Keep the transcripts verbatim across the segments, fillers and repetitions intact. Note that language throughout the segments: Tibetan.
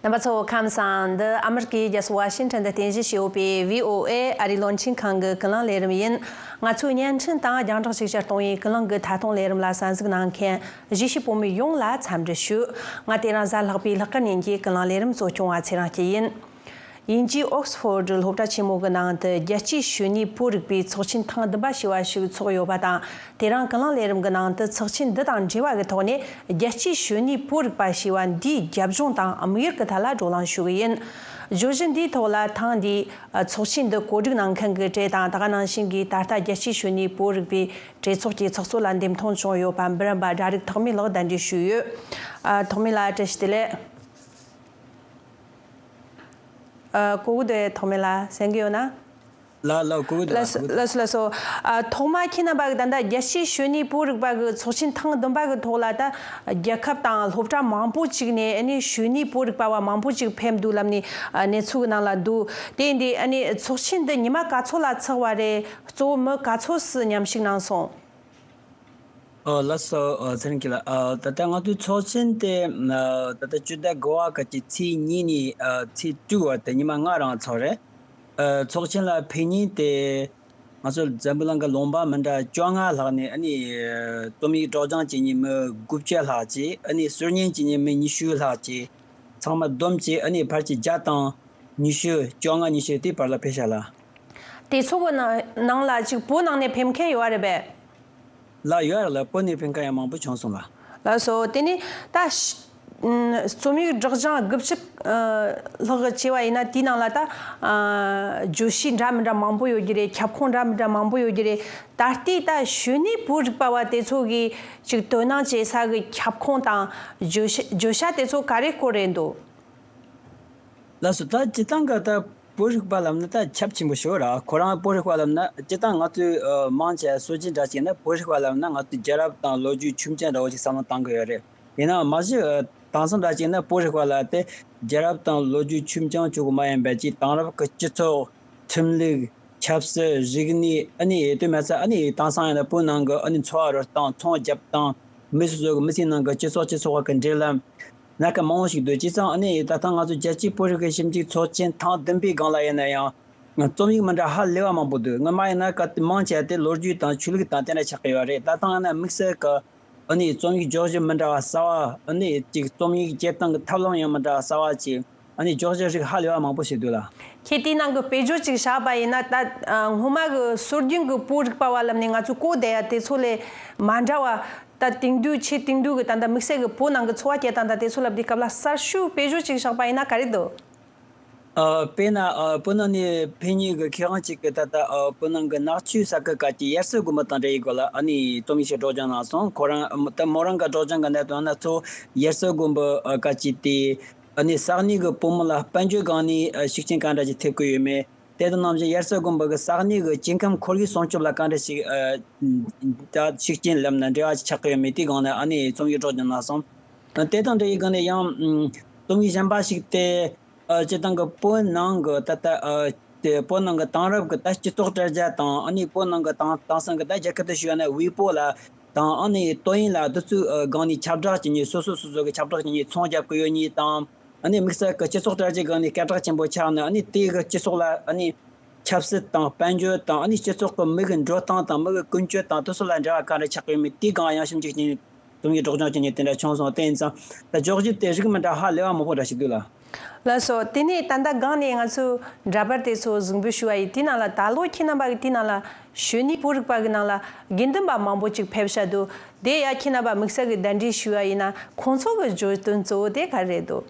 རྣམ་པ་ཚོ་ཁམས་བཟང་། འདི་ཨ་མི་རི་ཀའི་རྒྱལ་ས་ཝ་ཤིང་ཊོན་དུ་རྟེན་གཞི་བྱས་ཡོད་པའི་བྷི་ཨོ་ཨེ་ཨ་རིའི་བློན་ཆེན་ཁང་གི་ཀུན་གླེང་ལས་རིམ་ཡིན། ང་ཚོས་བརྙན་འཕྲིན་དང་རྒྱང་བསྒྲགས་ཤེས་བྱ་གཏོང་བའི་ཀུན་གླེང་གི་ཐད་གཏོང་ལས་རིམ་ལ་གསན་གཟིགས་གནང་མཁན་གཞིས་བྱེས་བོད་མི་ཡོངས་ལ་འཚམས་འདྲི་ཞུ། ང་དེ་རིང་གཟའ་ལྷག་པའི་ལྷག་དཀར་ཉིན་གྱི་ཀུན་གླེང་ལས་རིམ་གཙོ་སྐྱོང་བ་ཚེ་རིང་སྐྱིད་ཡིན། དབྱིན་ཇིའི་ཨོག་སི་ཕོར་ཌི་སློབ་གྲྭ་ཆེན་མོ་གི་ནང་དུ་རྒྱལ་སྤྱིའི་གཞོན་ནུའི་བོད་རིག་པའི་ཚོགས་ཆེན་ཐེངས་བདུན་པ་ཞེས་པ་ཞིག་ཚོགས་ཡོད་པ་དང་། དེ་རིང་ཀུན་གླེང་ལས་རིམ་གྱི་ནང་དུ་ཚོགས་ཆེན་འདི་དང་འབྲེལ་བ་གི་ཐོག་ནས་རྒྱལ་སྤྱིའི་གཞོན་ནུའི་བོད་རིག་པ་ཞེས་པ་འདིའི་རྒྱབ་ལྗོངས་དང་དམིགས་ཡུལ་གྱི་ཐད་ལ་བགྲོ་གླེང་ཞུ་གི་ཡིན། བརྗོད་གཞི་འདིའི་ཐོག་ལ་ཐེངས་འདིའི་ཚོགས་ཆེན་འདི་གོ་སྒྲིག་གནང་མཁན་གྱི་གྲས་དང་ད་ག་ནང་བཞིན་གྱི་ད་ལྟ་རྒྱལ་སྤྱིའི་གཞོན་ནུའི་བོད་རིག་པའི་གྲོས་ཚོགས་ཀྱི་ཚོགས་གཙོ་ལ་འདེམས་ཐོན་བྱུང་ཡོད་པ་འབུམ་རམས་པ་གྲ་རིག་ཐོགས་མེད་ལགས་གདན་འདྲེན་ཞུས་ཡོད། ཨ། ཐོགས་མེད་ལགས་བཀྲ་ཤིས་བདེ་ལེགས། ཨ། གོ་གི་འདུག་ཐོགས་མེད་ལགས། གསན་གི་ཡོད་ན། ལགས་ལགས། གོ་གི་འདུག་ལགས་སོ་ལགས་སོ། ལགས་སོ་ལགས་སོ། ཨ། ཐོག་མ་ཁྱེད་རྣམ་པ་གི་ད་ལྟ་རྒྱལ་སྤྱིའི་གཞོན་ནུའི་བོད་རིག་པ་གི་ཚོགས་ཆེན་ཐེངས་བདུན་པ་གི་ཐོག་ལ་ད་རྒྱལ་ཁབ་དང་སློབ་གྲྭ་མང་པོ་ཅིག་ནས་ཨ་ནི་གཞོན་ནུའི་བོད་རིག་པ་བ་མང་པོ་ཅིག་ཕེབས་འདུག་ལབ་ནས་གནས་ཚུལ་གི་ནང་ལ་འདུག་དེ་ཡིན་དུས་ཨ་ནི་ཚོགས་ཆེན་འདི་ཉི་མ་ག་ཚོད་ལ་ཚགས་པ་རེད། གཙོ་བོ་མི་ག་ཚོད་སུ་མཉམ་ཞུགས་གནང་སོང་། ཨོ་ལགས་སོ། ཨོ་ཚེ་རིང་སྐྱིད་ལགས། ཨ་ད་ལྟ་ང་ཚོའི་ཚོགས་ཆེན་དེ་ཨ་ད་ལྟ་སྤྱི་ཟླ་དགུ་པ་གི་ཚེས་གཉིས་ནས་ཨ་ཚེས་དྲུག་བར་དུ་ཉི་མ་ལྔ་རང་ཚོགས་རེད། ཨ་ཚོགས་ཆེན་ལ་ཕེབས་མཁན་དེ་ང་ཚོ་འཛམ་བུ་གླིང་གི་ལུང་པ་མི་འདྲ་བཅོ་ལྔ་ལྷག་ནས་ཨ་ནི་རྩོམ་ཡིག་སྒྲོག་སྦྱང་བྱེད་མཁན་མི་དགུ་བཅུ་ལྷག་ཅིག་ཨ་ནི་སྲོལ་རྒྱུན་བྱེད་མཁན་མི་ཉི་ཤུ་ལྷག་ཅིག་ཚང་མ་བསྡོམས་བྱས་ཨ་ནི་ཕལ་ཆེར་བརྒྱ་དང་ཉི་ཤུ་བཅོ་ལྔ་ཉི་ཤུ་དེའི་བར་ལ་ཕེབས་ཤག་ལགས། དེ་ཚོ་གི་ནང་ནང་ལ་ཅིག་བོད་ནང་ནས་ཕེབས་མཁན་ཡོད་རེད་པས། ལགས་ཡོད་རེད་ལགས། བོད་ནས་ཕེབས་མཁན་ཡང་མང་པོ་བྱུང་སོང་ལགས། ལགས་སོ། དེ་ནས་ད་ཤ་ཨམ་རྩོམ་ཡིག་སྒྲོག་སྦྱང་དགུ་བཅུ་ཨ་ལྷག་བྱས་པ་ཡིན་ན་དེའི་ནང་ལ་ད་ཨ་བརྗོད་གཞི་འདྲ་མི་འདྲ་མང་པོ་ཡོད་ཀྱི་རེད། ཁྱབ་ཁོངས་འདྲ་མི་འདྲ་མང་པོ་ཡོད་ཀྱི་རེད། ད་ལྟའི་ད་གཞོན་ནུའི་བོད་རིག་པ་བ་དེ་ཚོ་གི་ཅིག་དོ་སྣང་བྱེད་ས་གི་ཁྱབ་ཁོངས་དང་བརྗོད་གཞི་བརྗོད་བྱ་དེ་ཚོ་ག་རེ་སྐོར་རེད་འདུག་ལགས་སོ། ད་སྤྱིར་བཏང་གི་ད་བོད་རིག་པ་ལབ་ན་ད་ཁྱབ་ཆེན་པོ་ཞིག་རེད། ཁོ་རང་བོད་རིག་པ་ལབ་ན་སྤྱིར་བཏང་ང་ཚོའི་ཨ་མང་ཆེ་སྲོལ་རྒྱུན་འདྲ་ཅིག་ན་བོད་རིག་པ་ལབ་ན་ང་ཚོའི་རྒྱལ་རབས་དང་ལོ་རྒྱུས་ཆོམ་རྐྱང་འདྲ་བོ་ཅིག་བསམ་བློ་བཏང་གི་ཡོད་རེད། ཡིན་ནའང་མ་གཞི་ཨ་དེང་སང་འདྲ་ཅིག་ན་བོད་རིག་པ་ལ་དེ་རྒྱལ་རབས་དང་ལོ་རྒྱུས་ཆོམ་རྐྱང་བཅུག་གི་མ་ཡིན་པ་ཅིག་དེང་རབས་ཀྱི་སྤྱི་ཚོགས་ཁྲིམས་ལུགས། ཆབ་སྲིད། རིག་གནས། ཨ་ནི་དེ་མ་ཚད་ཨ་ནི་དེང་སང་ཡང་ན་བོད་ནང་གི་ཨ་ནི་འཚོ་བ་རོལ་སྟངས། ཚོང་རྒྱབ་སྟངས། མི་སོ་སོ་གི་མི་ཚེའི་ནང་གི་སྤྱི་ཚོགས་སྤྱི་ཚོགས་ཁག་གི་འབྲེལ་ལམ། སྣ་ཁ་མང་བོ་ཞིག་འདུག་བྱས་ཙང་ཨ་ནི་ད་ལྟ་ང་ཚོ་རྒྱལ་སྤྱིའི་བོད་རིག་པའི་ཞིབ་འཇུག་ཚོགས་ཆེན་ཐེངས་བདུན་པའི་སྒང་ལ་ཡིན་ན་ཡང་རྩོམ་ཡིག་མི་འདྲ་ཧ་ལས་པ་མང་པོ་འདུག་སྔོན་མ་ཡིན་ན་ག་དེ་མང་ཆེ་བ་དེ་ལོ་རྒྱུས་དང་ཆོས་ལུགས་དང་དེ་འདྲ་ཆགས་ཀྱི་ཡོད་རེད། ད་ལྟ་ཡིན་ན་དམིགས་བསལ་གི་ཨ་ནི་རྩོམ་ཡིག་སྒྲོག་གཞི་མི་འདྲ་བ་གསར་བ། ཨ་ནི་ཅིག་རྩོམ་ཡིག་སྐྱེལ་སྟངས་ཀྱི་ཐབས་ལམ་ཡང་མི་འདྲ་བ་གསར་བ་ཅིག་ཨ་ནི་སྒྲོག་གཞི་རིགས་ཧ་ལས་པ་མང་པོ་ཞིག་འདུག་ལགས། ཁྱེད་དེའི་ནང་གི་དཔེ་བརྗོད་ཅིག་བཞག་པ་ཡིན་ན་ད་ཨ་སྔོན་མ་གི་སྲོལ་རྒྱུན་གྱི་བོད་རིག་པ་བ་ལབ་ནས་ང་ཚོས་གོ་བསྡད་ཡ་དེ་ཚོ་ལས་མ་འདྲ་བ། ད་དེང་དུས་ཆེས་དེང་དུས་ཀྱི་ད་ལྟ་དམིགས་བསལ་གྱི་བོད་ནང་གི་འཚོ་བ་སྐྱེལ་སྟངས་ད་དེ་ཚོ་ལབ་དུས་སྐབས་ལ་གསར་ཤོས་དཔེ་བརྗོད་ཅིག་བཞག་པ་ཡིན་ན་ག་རེ་འདུག་ཨ་དཔེར་ན་ཨ་བོད་ནང་ནས་ཕེབས་མཁན་གྱི་མཁས་དབང་གཅིག་གིས་ད་ལྟ་ཨ་བོད་ནང་གི་ནག་ཆུའི་ས་ཁུལ་ཁག་གི་ཡར་སེ་དགོན་པ་དང་འབྲེལ་ཡོད་སྐོར་ལ་ཨ་ནི་རྩོམ་ཡིག་ཞིག་སྒྲོག་སྦྱང་གནང་སོང་། ཁོ་རང་ད་མོ་རང་གི་སྒྲོག་སྦྱང་གི་གནད་དོན་ན་གཙོ་བོ་ཡར་སེ་དགོན་པ་ཨ་ཁག་ཅིག་དེ་ཨ་ནི་ས་གནས་ཀྱི་བོད་མི་ལ་དཔལ་འབྱོར་སྒང་ནས་ཨ་ཤུགས་རྐྱེན་གང་འདྲ་ཞིག་ཐེབས་ཀྱི་ཡོད་མེད། དེ་དང་ནང་བཞིན་ཡར་སེ་དགོན་པ་གི་ས་གནས་ཀྱི་སྐྱེ་ཁམས་ཁོར་ཡུག་སྲུང་སྐྱོབ་ལ་གང་འདྲ་ཞིག་ཨ་ད་ཤུགས་རྐྱེན་ལབ་ན་འབྲེལ་བ་ཞིག་ཆགས་ཀྱི་ཡོད་མེད་དེའི་སྒང་ནས་ཨ་ནི་རྩོམ་ཡིག་སྒྲོག་སྦྱང་གནང་སོང་། དེ་དང་འབྲེལ་བའི་སྒང་ནས་ཡང་རྩོམ་ཡིག་གཞན་པ་ཞིག་དེ། ཨ་སྤྱིར་བཏང་གི་བོད་ནང་གི་ད་ལྟ་ཨ་དེ་བོད་ནང་གི་དེང་རབས་ཀྱི་ད་སྤྱི་ཚོགས་དྲ་རྒྱ་དང་ཨ་ནི་བོད་ནང་གི་དེང་དེང་སང་གི་ད་རྒྱ་སྐད་དུ་ཞུས་ན་ཝི་པོ་ལ་དང་ཨ་ནི་ཏོ་ཨིན་ལ་དེ་ཚོའི་ཨ་སྒང་ནས་ཁྱབ་བསྒྲགས་བྱེད་མཁན། སོ་སོ་སོ་སོ་གི་ཁྱབ་བསྒྲགས་བྱེད་མཁན་ཚོང་རྒྱབ་ཀྱི་ཡོད་མཁན་དང་ཨ་ནི་དམིགས་བསལ་གྱི་སྤྱི་ཚོགས་དྲ་རྒྱའི་སྒང་ནས་སྐད་གྲགས་ཆེན་པོ་ཆགས་ནས་ཨ་ནི་དེ་གི་སྤྱི་ཚོགས་ལ་ཨ་ནི་ཆབ་སྲིད་དང་དཔལ་འབྱོར་དང་ཨ་ནི་སྤྱི་ཚོགས་ཀྱི་མི་གི་འགྲོ་སྟངས་དང་མི་གི་ཀུན་སྤྱོད་དང་དེ་ཚོ་ལ་འབྲེལ་བ་ག་འདྲ་ཆགས་ཀྱི་ཡོད་མེད་དེའི་སྒང་ཡང་ཞིབ་འཇུག་བྱེད་མཁན། རྩོམ་ཡིག་སྒྲོག་སྦྱང་བྱེད་མཁན་དེ་འདྲ་བྱུང་སོང་། དེ་ཡིན་ཙང་ད་སྒྲོག་གཞི་དེ་རིགས་མི་འདྲ་ཧ་ལས་པ་མང་པོ་འདྲ་ཞིག་འདུག་ལགས། ལགས་སོ། དེ་ནས་ད་ལྟ་སྒང་ནས་ང་ཚོས་འདྲ་པར་དེ་ཚོ་གཟིགས་འབུལ་ཞུ་བ་ཡིན། དེའི་ནང་ལ་ད་ལོ་ཁྱེད་རྣམ་པ་གི་དེའི་ནང་ལ་གཞོན་ནུའི་བོད་རིག་པ་གི་ནང་ལ་དགེ་འདུན་པ་མང་པོ་ཅིག་ཕེབས་ཤག་འདུག་དེ་ཡ་ཁྱེད་རྣམ་པ་དམིགས་བསལ་གི་གདན་འདྲེན་ཞུ་བ་ཡིན་ན་ཁོང་ཚོ་གི་བརྗོད་དོན་གཙོ་བོ་དེ་ག་རེ་རེད་འདུག་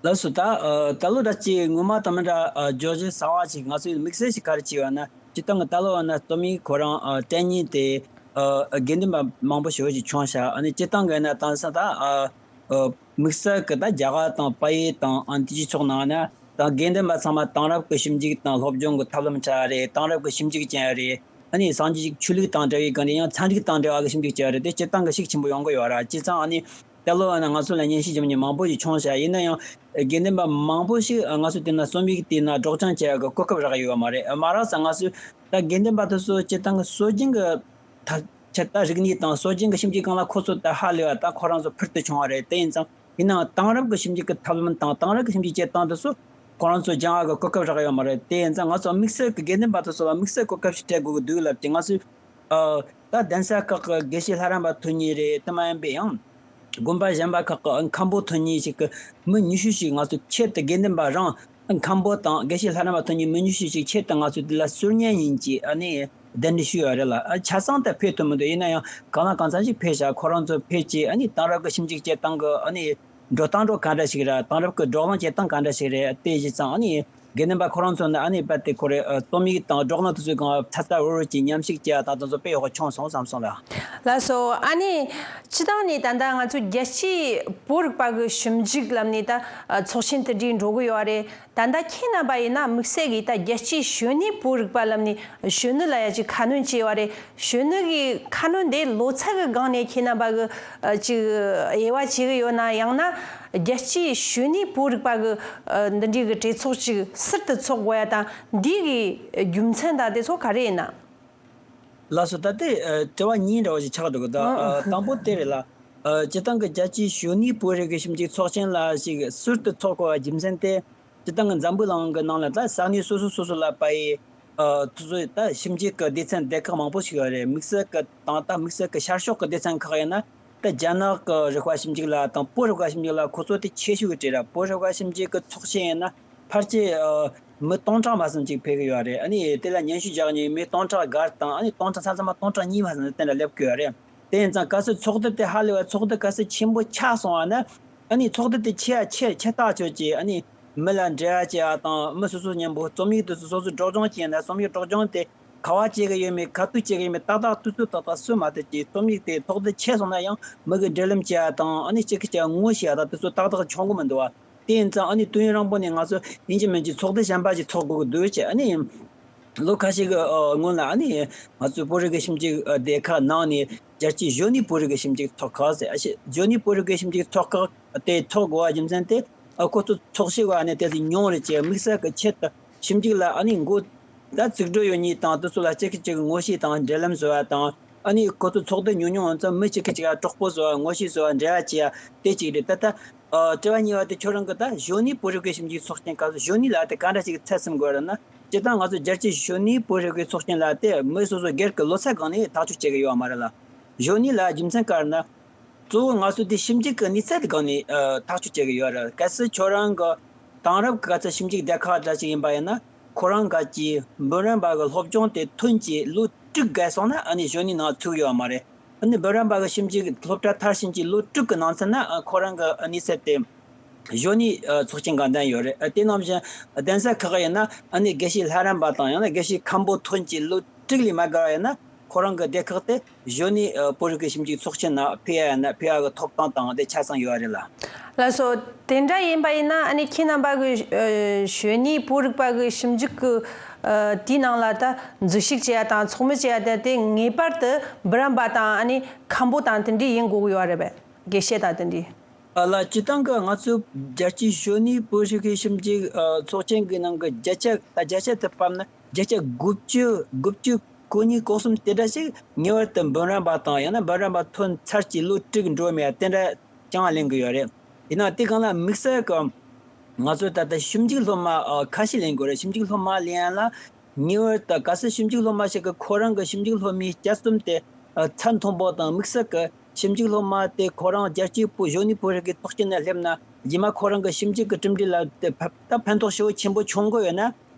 ལགས་སོ། ད་ཨ་ད་ལོ་ད་ཅིག་སྔོན་མ་དང་མི་འདྲ་ཨ་བརྗོད་གཞི་གསར་བ་ཅིག་ང་ཚོས་དམིགས་བསལ་ཞིག་ག་རེ་བྱས་ཡོད་ན། སྤྱིར་བཏང་གི་ད་ལོ་ཡིན་ན་རྩོམ་ཡིག་ཁོ་རང་ཨ་སྤྲད་མཁན་དེ་ཨ་དགེ་འདུན་པ་མང་པོ་ཞེ་པོ་ཅིག་བྱུང་ཤག་ཨ་ནི་སྤྱིར་བཏང་གི་ཡིན་ན་དེང་སང་ད་ཨ་ཨ་དམིགས་བསལ་གི་ད་རྒྱ་གར་དང་བལ་ཡུལ་དང་ཨ་ནི་དེ་ཅིག་ཕྱོགས་ནང་ན་ད་དགེ་འདུན་པ་ཚང་མ་དེང་རབས་ཀྱི་ཞིབ་འཇུག་དང་སློབ་སྦྱོང་གི་ཐབས་ལམ་བྱ་ཡ་རེད། དེང་རབས་ཀྱི་ཞིབ་འཇུག་བྱེད་ཡ་རེད། ཨ་ནི་སངས་རྒྱས་ཀྱི་ཆོས་ལུགས་དང་འབྲེལ་བའི་སྒང་ནས་ཡང་ཚན་རིག་དང་འབྲེལ་བ་གི་ཞིབ་འཇུག་བྱེད་ཡ་རེད། དེ་སྤྱིར་བཏང་གི་ཤུགས་ཆེན་པོ་ཡོང་གི་ཡོད་ར། བྱས་ཙང་ཨ་ནི། ད་ལོ་ཡིན་ན་ང་ཚོ་ལ་སྙན་ཞུ་བྱེད་མཁན་མང་པོ་ཞིག་བྱུང་ཤག་ཡིན་ན་ཡང་དགེ་འདུན་པ་མང་པོ་ཞིག་ང་ཚོ་དེ་ན་རྩོམ་ཡིག་དེ་ན་སྒྲོག་སྦྱང་བྱེད་ཡག་གི་གོ་སྐབས་རག་ཡོད་མ་རེད། མ་རེད་ཙང་ང་ཚོས་ད་དགེ་འདུན་པ་དེ་ཚོ་སྤྱིར་བཏང་གི་སྲོལ་རྒྱུན་གྱི་ད་ཆ་ད་རིག་གནས་དང་སྲོལ་རྒྱུན་གྱི་ཞིབ་འཇུག་སྒང་ལ་ཁོ་ཚོ་ད་ཧ་ལས་པ་ད་ཁོ་རང་ཚོ་ཕུལ་དུ་བྱུང་བ་རེད། དེ་ཡིན་ཙང་ ཡིན་ནའང་དེང་རབས་ཀྱི་ཞིབ་འཇུག་གི་ཐབས་ལམ་དང་དེང་རབས་ཀྱི་ཞིབ་འཇུག་བྱེད་སྟངས་དེ་ཚོ་ཁོ་རང་ཚོ་སྦྱང་བ་གི་གོ་སྐབས་རག་ཡོད་མ་རེད། དེ་ཡིན་ཙང་ང་ཚོ་དམིགས་བསལ་གྱི་དགེ་འདུན་པ་དེ་ཚོ་ལ་དམིགས་བསལ་གྱི་གོ་སྐབས་ཤིག་སྤྲད་དགོས་ཀྱི་འདུག་ལབ་ཀྱི། ང་ཚོས་ཨ་ད་གདན་ས་ཁག་གི་དགེ་བཤེས་ལྷ་རམས་པ་ཐོན་མཁན་རེད། དེ་མ་ཡིན་པའི་ཡང་དགོན་པ་གཞན་པ་ཁག་གི་མཁན་པོ་ཐོན་མཁན་ཞིག་གི་མི་ཉི་ཤུ་ཞིག་ང་ཚོ་ཆེད་དུ་དགེ་འདུན་པ་རང་མཁན་པོ་དང་དགེ་བཤེས་ལྷ་རམས་པ་ཐོན་མཁན་མི་ཉི་ཤུ་ཞིག་ཆེད་དུ་ང་ཚོ་འདི་ལ་སྲོལ་ངན་ཡིན་གྱི་ཨ་ནི་གདན་འདྲེན་ཞུས་ཡོད་རེད་ལ། ཨ་ཆ་ཚང་དུ་ཕེབས་ཐུབ་མི་འདུག་ཡིན་ན་ཡང་གང་ལ་གང་འཚམ་ཞིག་ཕེབས་ཤག་ཁོ་རང་ཚོ་ཕེབས་ཀྱི་ཨ་ནི་དེང་རབས་ཀྱི་ཞིབ་འཇུག་བྱེད་སྟངས་ཀྱི་ཨ་ནི་འགྲོ་སྟངས་འགྲོ་ག་འདྲ་ཞིག་རེད། དེང་རབས་ཀྱི་བགྲོ་གླེང་བྱེད་སྟངས་ག་འདྲ་ཞིག་རེད། དེ་གཞི་ཚང་ཨ་ནི་དགེ་འདུན་པ་ཁོ་རང་ཚོ་ནི་ཨ་ནི་རྦད་དེ་ཁོ་རེ་ཨ་རྩོམ་ཡིག་དང་བགྲོ་གླེང་དེ་ཚོའི་སྒང་ཚ་ཚ་འུར་འུར་གྱིས་མཉམ་ཞུགས་བྱས་དང་དེ་ཚོ་དཔེ་ཡག་པོ་བྱུང་སོང་བསམ་སོང་ལ། ལགས་སོ། ཨ་ནི་སྤྱི་བཏང་ནས་ད་ལྟ་ང་ཚོའི་རྒྱལ་སྤྱིའི་བོད་རིག་པ་གི་ཞིབ་འཇུག་ལམ་ནས་ད་ཚོགས་ཆེན་དེ་འདྲའི་འགྲོ་གི་ཡོད་རེད། ད་ལྟ་ཁྱེད་རྣམ་པ་ཡིན་ན་དམིགས་བསལ་གྱིས་ད་རྒྱལ་སྤྱིའི་གཞོན་ནུའི་བོད་རིག་པ་ལམ་ནས་གཞོན་ནུ་ལ་ཡ་ཅིག་ཁ་སྣོན་བྱས་ཡོད་རེད། གཞོན་ནུ་གི་ཁ་སྣོན་དེ་ལོ་ཚད་ཀྱི་སྒང་ནས་ཁྱེད་རྣམ་པ་གི་ཨ་ཅིག་དབྱེ་བ་བྱེད་ཀྱི་ཡོད་ན། ཡང་ན་རྒྱལ་སྤྱིའི་གཞོན་ནུའི་བོད་རིག་པ་གི་ཨ་འདི་འདྲའི་གི་གྲོས་ཚོགས་ཅིག་ཟུར་དུ་ཚོགས་དགོས་ཡ་དང་འདི་གི་རྒྱུ་མཚན་དང་དེ་ཚོ་ག་རེ་ཡིན་ན། ལགས་སོ། ད་ལྟའི་ཨ་དྲི་བ་གཉིས་འདྲ་བ་ཞིག་ཆགས་འདུག་གི། ད་ཨ་ཨ་དང་པོ་དེ་རེད་ལ། ཨ་སྤྱི་བཏང་གི་རྒྱལ་སྤྱིའི་གཞོན་ནུའི་བོད་རིག་གི་ཞིབ་འཇུག་ཚོགས་ཆེན་ལ་ཞིག་ཟུར་དུ་ཚོགས་དགོས་པ་རྒྱུ་མཚན་དེ། སྤྱི་བཏང་གི་འཛམ་བུ་གླིང་གི་ནང་ལ་ད་ས་གནས་སོ་སོ་སོ་སོ་ལ་པའི་ཨ་དེ་ཚོ་ད་ཞིབ་འཇུག་གི་སྡེ་ཚན་སྡེ་ཁག་མང་པོ་ཞིག་ཡོད་རེད། དམིགས་བསལ་གི་དང་ད་དམིགས་བསལ་གི་ཤར་ཕྱོགས་གི་སྡེ་ཚན་ཁག་ཡིན་ན་ད་རྒྱ་ནག་གི་རིག་པ་ཞིབ་འཇུག་ལ་དང་བོད་རིག་པ་ཞིབ་འཇུག་ལ་ཁོ་ཚོ་དེ་ཆེ་ཤོས་ཀྱི་གྲས་རེད། བོད་རིག་པ་ཞིབ་འཇུག་གི་ཚོགས་ཆེན་ཡིན་ན་ཕལ་ཆེར་ཨ་མི་སྟོང་ཕྲག་མ་ཟིན་ཅིག་ཕེབས་ཀྱི་ཡོད་རེད། ཨ་ནི་དེ་ལ་སྙན་ཞུ་རྒྱག་མཁན་མི་སྟོང་ཕྲག་བརྒལ་དང་ཨ་ནི་སྟོང་ཕྲག་མཚམས་མཚམས་མ་སྟོང་ཕྲག་གཉིས་མ་ཟིན་དེ་འདྲ་སླེབས་ཀྱི་ཡོད་རེད། དེ་ཡིན་ཙང་གལ་སྲིད་ཚོགས་འདུ་དེ་ཧ་ལས་པ་ཚོགས་འདུ་གལ་སྲིད་ཆེན་པོ་ཆགས་སོང་བ་ན། ཨ་ནི་ཚོགས་འདུ་དེ་ཆེ་ཡ་ཆེ་ཆེ་ཐག་ཆོད་ཀྱི་ཨ་ནི་མི་ལ་འབྲེལ་བ་བྱེད་ཡ་དང་མི་སོ་སོ་མཉམ་པོ་རྩོམ་ཡིག་དེ་ཚོ་སོ་སོ་སྒྲོག་སྦྱང་བྱས་ན་རྩོམ་ཡིག་སྒྲོག་སྦྱང་དེ་ག་བ་བྱེད་ཀྱི་ཡོད་མེད་ག་དུས་བྱེད་ཀྱི་ཡོད་མེད་ཏག་ཏག་དུས་ཚོད་ཏག་ཏག་སུ་མ་ཐུབ་ཀྱི། རྩོམ་ཡིག་དེ་ཚོགས་འདུ་ཆེ་སོང་ན་ཡང་མི་གི་འབྲེལ་ལམ་བྱེད་ཡ་དང་ཨ་ནི་གཅིག་གིས་གཅིག་ངོ་ཤེས་ཡ་དང་དེ་ཚོ་ཏག་ཏག་བྱུང་གི་མི་འདུག་བ། དེ་ཡིན་ཙང་ཨ་ནི་དུས་ཡུན་རིང་པོ་ནས་ང་ཚོ་ཡིན་གཅིག་མིན་གཅིག་ཚོགས་འདུ་གཞན་པ་ཞིག་ཚོགས་དགོས་ཀྱི་འདུག་ཅེས་ཨ་ནི། ལོ་ཁ་ཤས་ཀྱི་ཨ་སྔོན་ལ་ཨ་ནི་ང་ཚོའི་བོད་རིག་གི་ཞིབ་འཇུག་ཨ་སྡེ་ཁག་ནང་ནས་རྒྱལ་སྤྱིའི་གཞོན་ནུའི་བོད་རིག་གི་ཞིབ་འཇུག་ཚོགས་ཁག་ཟེར། ཨ་ཤེ་གཞོན་ནུའི་བོད་རིག་གི་ཞིབ་འཇུག་ཚོགས་ཁག་དེ་ཚོགས་དགོས་པ་རྒྱུ་མཚན་དེ་ཨ་ཁོ་ཚོ་ཚོགས་ཞུགས་པ་ཨ་ནི་དེ་ཚོ་ཉུང་རེད་ཅེས། དམིགས་བསལ་གྱི་ཆེད་དུ་ཞིབ་འཇུག་ལ་ཨ་ནི་འགོ་ད་ཚུགས་འགྲོ་ཡོད་མཁན་དང་དེ་ཚོ་ལ་གཅིག་གིས་གཅིག་ངོ་ཤེས་དང་འབྲེལ་ལམ་བཟོ་བ་དང་ཨ་ནི་ཁོ་ཚོ་ཚོགས་འདུ་ཉུང་ཉུང་ཙམ་མི་གཅིག་གིས་གཅིག་ལ་གྲོགས་པོ་བཟོ་བ་ངོ་ཤེས་བཟོ་བ་འབྲེལ་བ་བྱེད་ཡ་དེ་གཅིག་རེད། ད་ལྟ། ཨ་དྲི་བ་གཉིས་པ་དེ་ཁྱོད་རང་གིས་ད་གཞོན་ནུའི་བོད་རིག་པའི་ཞིབ་འཇུག་ཚོགས་ཆེན་སྐབས་སུ་གཞོན་ནུ་ལབ་དེ་ག་འདྲ་ཞིག་ཚད་ཟིན་དགོས་རེད་ན། སྤྱིར་བཏང་ང་ཚོ་རྒྱལ་སྤྱིའི་གཞོན་ནུའི་བོད་རིག་པའི་ཚོགས་ཆེན་ལབ་དེ་མི་སོ་སོ་སྒེར་གྱི་ལོ་ཚད་སྒང་ནས་ཐག་གཅོད་བྱེད་ཀྱི་ཡོད་མ་རེད་ལ། གཞོན་ནུ་ལབ་རྒྱུ་མཚན་ག་རེ་ན། གཙོ་བོ་ང་ཚོ་དེ་ཞིབ་འཇུག་གི་གནས་ཚད་ཀྱི་སྒང་ནས་ཨ་ཐག་གཅོད་བྱེད་ཀྱི་ཡོད་རེད། གལ་སྲིད་ཁྱོད་རང་གི་དེང་རབས་ཀྱི་ག་ཚོད་ཞིབ་འཇུག་སྡེ་ཁག་འདྲ་ཞིག་ཡིན་པ་ཡིན་ན་ཁོ་རང་ག་གི་འབུམ་རམས་པ་གི་སློབ་སྦྱོང་དེ་ཐོན་གྱི་ལོ་དྲུག་བརྒལ་སོང་ན་ཨ་ནི་གཞོན་ནུའི་ནང་ཚུད་ཡོད་མ་རེད། ཨ་ནི་འབུམ་རམས་པ་གི་ཞིབ་འཇུག་སློབ་གྲྭ་མཐར་ཕྱིན་གྱི་ལོ་དྲུག་གི་ནང་ཚུད་ན་ཨ་ཁོ་རང་གི་གནས་ཚད་དེ་གཞོན་ནུའི་ཨ་ཚོགས་ཆེན་སྒང་ལྡན་ཡོད་རེད། ཨ་དེ་ནང་བཞིན་གདན་ས་ཁག་ཡིན་ན་ཨ་ནི་དགེ་བཤེས་ལྷ་རམས་པ་དང་ཡང་ན་དགེ་བཤེས་མཁན་པོ་ཐོན་གྱི་ལོ་དྲུག་ལས་མ་བརྒལ་བ་ཡིན་ན་ཁོ་རང་གི་སྡེ་ཁག་དེ་གཞོན་ནུའི་ཨ་བོད་རིག་པའི་ཞིབ་འཇུག་ཚོགས་ཆེན་ནང་ཕེབས་ཡ་ཡིན་ན་ཕེབས་ཡ་གི་ཐོབ་ཐང་དང་དེ་ཆ་ཚང་ཡོད་རེད་ལ། ལགས་སོ། དེ་འདྲ་ཡིན་པ་ཡིན་ན་ཨ་ནི་ཁྱེད་རྣམ་པ་གི་ཨ་གཞོན་ནུའི་བོད་རིག་པ་གི་ཞིབ་འཇུག་གི་ཨ་དེའི་ནང་ལ་ད་འཛུལ་ཞུགས་བྱེད་ཡ་དང་ཚོགས་མི་བྱེད་ཡ་དེ་དེ་ངེས་པར་དུ་འབུམ་རམས་པ་དང་ཨ་ནི་མཁན་པོ་དང་དེ་འདྲ་ཡིན་དགོས་ཀྱི་ཡོད་རེད་པས། དགེ་བཤེས་དང་དེ་འདྲ། ཨ་ལ་སྤྱིར་བཏང་གི་ང་ཚོའི་རྒྱལ་སྤྱིའི་གཞོན་ནུའི་བོད་རིག་པའི་ཞིབ་འཇུག་ཨ་ཚོགས་ཆེན་གྱི་ནང་གི་བརྒྱ་ཆ་ད་བརྒྱ་ཆ་དེ་ཕབ་ན་བརྒྱ་ཆ་དགུ་བཅུ་དགུ་བཅུ་གོ་གཉིས་གོ་གསུམ་དེ་འདྲ་ཞིག་ངེས་པར་དུ་འབུམ་རམས་པ་དང་ཡང་ན་འབུམ་རམས་པ་ཐོན་ཚར་གྱི་ལོ་དྲུག་འགྲོ་མེད་དེ་འདྲ་ཀྱང་ལེན་གྱི་ཡོད་རེད། ཡིན་ནའང་དེ་སྒང་ལ་དམིགས་བསལ་གྱི་ང་ཚོས་ད་ལྟ་ཞིབ་འཇུག་སློབ་མ་ཨ་ཁ་ཤས་ལེན་དགོས་རེད། ཞིབ་འཇུག་སློབ་མ་ལེན་ཡ་ལ་ངེས་པར་དུ་གལ་སྲིད་ཞིབ་འཇུག་སློབ་མ་ཞིག་གིས་ཁོ་རང་གི་ཞིབ་འཇུག་སློབ་མའི་དཔྱད་རྩོམ་དེ་ཨ་ཚད་མཐོན་པོ་དང་དམིགས་བསལ་གྱི་ཞིབ་འཇུག་སློབ་མ་དེ་ཁོ་རང་རྒྱལ་སྤྱིའི་བོད་གཞོན་ནུའི་བོད་རིག་པའི་ཚོགས་ཆེན་ནང་སླེབས་ན་རྗེས་མ་ཁོ་རང་གི་ཞིབ་འཇུག་གི་གྲུབ་འབྲས་ལ་དེ་ཕ་ད་ཕན་ཐོགས་ཞེ་པོ་ཆེན་པོ་བྱུང་དགོས་ཡོད་ན།